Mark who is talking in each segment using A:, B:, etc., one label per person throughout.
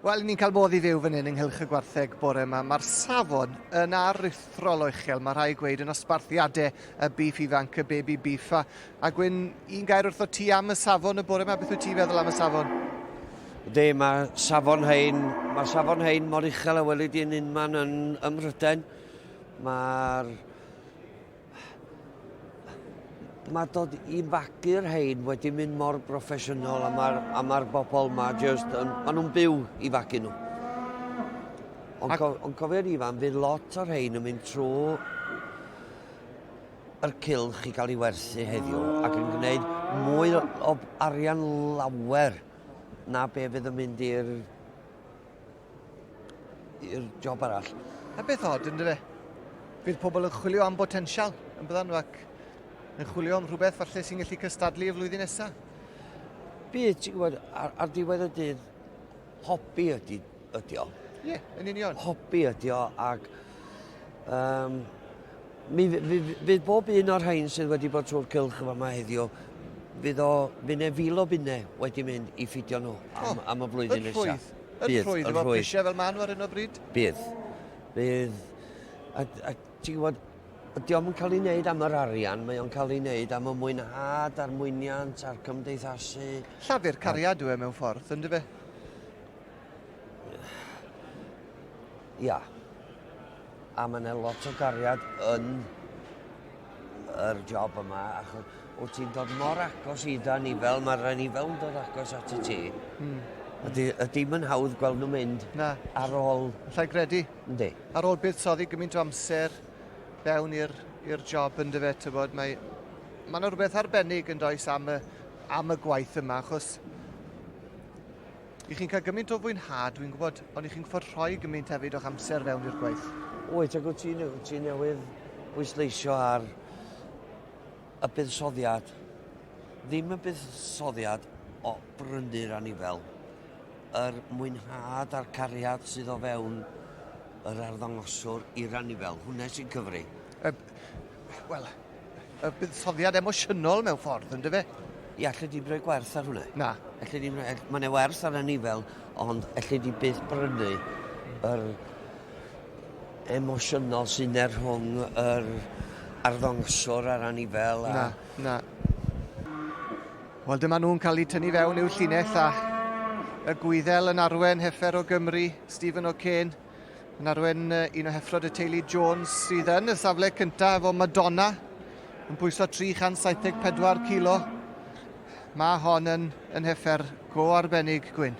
A: Wel, ni'n cael modd i fyw fan hyn yng Nghylch y Gwartheg bore yma. Mae'r safon yn aruthrol o uchel, mae rhai gweud yn osbarthiadau y bîff ifanc, y baby beef. A, a Gwyn, un gair wrtho ti am y safon y bore yma, beth wyt ti'n feddwl am y safon?
B: Ydy, mae safon hein, mae safon hein mor uchel a welid i'n unman yn ym Mhrydain. Mae'r Mae dod i fagu'r rhain wedi mynd mor broffesiynol a mae'r a mae'r bobl ma just yn, maen nhw'n byw i fagu nhw. Ond, co, on cofio'n ifan, fydd lot o'r rhain yn mynd trwy yr cylch i gael ei werthu heddiw ac yn gwneud mwy o arian lawer na be fydd yn mynd i'r i'r job arall.
A: A beth od, ynddo fe? Fydd pobl yn chwilio am botensial, yn byddan nhw, ac yn chwilio am rhywbeth falle sy'n gallu cystadlu y flwyddyn nesaf.
B: Bydd, ti'n gwybod, ar, ar diwedd y dydd, hobi ydy, ydy o.
A: Ie, yeah, yn union.
B: Hobi ydy o, ac um, Mi fydd bob un o'r rhain sydd wedi bod trwy'r cylch yma yma heddiw, fydd o, fydd ne fil o bunne wedi mynd i ffidio nhw am, oh, am y flwyddyn nesaf.
A: Yn rhwydd, efo prisiau fel maen nhw ar hyn o bryd?
B: Bydd. Bydd. A, a ti'n gwybod, ydy o'm yn cael ei wneud am yr arian, mae o'n cael ei wneud am y mwynhad a'r mwyniant a'r cymdeithasu.
A: Llafur cariad yw e mewn ffordd, ynddo fe?
B: Ia. A mae yna lot o gariad yn yr job yma, achos wyt ti'n dod mor agos i dy anifel, mae'r anifel yn dod agos at y ti. Mm. Ydy, ydy yn hawdd gweld nhw'n mynd
A: Na.
B: ar ôl...
A: Allai gredu.
B: Yndi.
A: Ar ôl buddsoddi gymaint o amser fewn i'r i'r job yn dyfe, tybod, mae... Mae yna rhywbeth arbennig yn does am y, am y gwaith yma, achos I chi'n cael gymaint o fwynhad, dwi'n gwybod, ond i chi'n gwybod rhoi gymaint hefyd o'ch amser fewn i'r gwaith.
B: Wyt, ac wyt ti'n ti newydd bwysleisio ar y buddsoddiad. Ddim y buddsoddiad o brynu'r anifel, yr mwynhad a'r cariad sydd o fewn yr arddangoswr i'r anifel. Hwnna sy'n cyfri.
A: Wel, y buddsoddiad emosiynol mewn ffordd, ynddo fe?
B: Ie, allu di rhoi gwerth ar hwnna.
A: Na.
B: Elli di, mae yna werth ar anifel, ond elli di byth brynu yr emosiynol sy'n er rhwng yr arddangoswr a'r anifel. A...
A: Na, na. Wel, dyma nhw'n cael eu tynnu fewn i'w llinell a y Gwyddel yn arwen heffer o Gymru, Stephen O'Kane. Yn arwen un o heffrod y teulu Jones sydd yn y safle cyntaf efo Madonna yn pwyso 374 kilo. Mae hon yn, yn heffer go arbennig, Gwyn.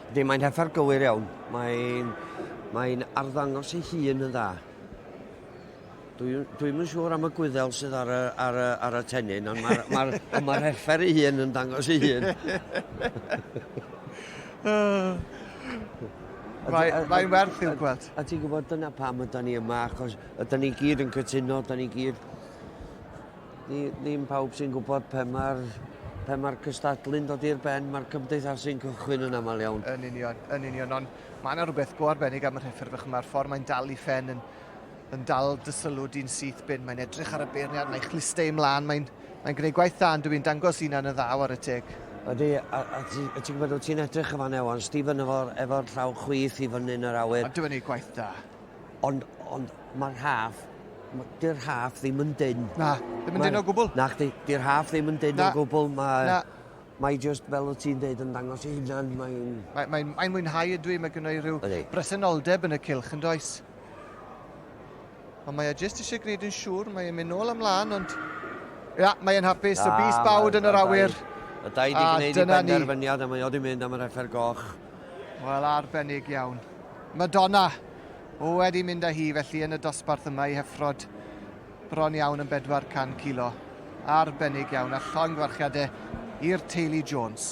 B: Ydy, mae'n heffer gywir iawn. Mae'n mae arddangos ei hun yn dda. Dwi'n dwi yn siŵr am y gwyddel sydd ar y, ar y, ar y tennyn, ond mae'r ma ma ma heffer ei hun yn dangos ei hun.
A: Mae'n mae werth i'w gweld.
B: A, a ti'n gwybod dyna pam ydy ni yma, achos ydy ni gyd yn cytuno, ydy ni gyd... Ni, ddim pawb sy'n gwybod pe mae'r pe mae'r cystadlu'n dod i'r ben, mae'r cymdeithasu'n cychwyn yn aml iawn.
A: Yn union, yn union, ond mae yna rhywbeth go arbennig am yr heffer fach yma'r ffordd mae'n dal i ffen yn, yn dal dy sylw di'n syth bin. Mae'n edrych ar y beirniad, mae'n chlustau ymlaen, mae'n mae gwneud gwaith dda yn dwi'n dangos hunan yn dda war y teg.
B: Ydy, a, a, ti, a ti'n gwybod, ti'n edrych yn fan ewan, Stephen efo'r efo llaw chwith i fyny yn yr awyr.
A: Ond dwi'n gwneud gwaith da.
B: Ond, ond mae'r rhaff, di'r rhaff ddim yn dyn.
A: Na, ddim yn dyn o gwbl.
B: Na, chdi, di'r rhaff ddim yn dyn o gwbl. Mae,
A: Na.
B: Mae just fel o ti'n deud yn dangos ei hunan, mae'n...
A: Mae'n mae, mae mwynhau ydw i, mae gynno i rhyw bresenoldeb yn y cylch yn does? Ond mae e jyst eisiau gwneud yn siŵr, mae e'n mynd nôl amlaen, ond... Ia, mae e'n hapus, y bys bawd yn yr awyr.
B: Y dau di gwneud i benderfyniad a mae o di mynd am yr effer goch.
A: Wel, arbennig iawn. Madonna wedi mynd â hi felly yn y dosbarth yma i heffrod bron iawn yn 400 kilo. Arbennig iawn a llongyfarchiadau i'r teulu Jones.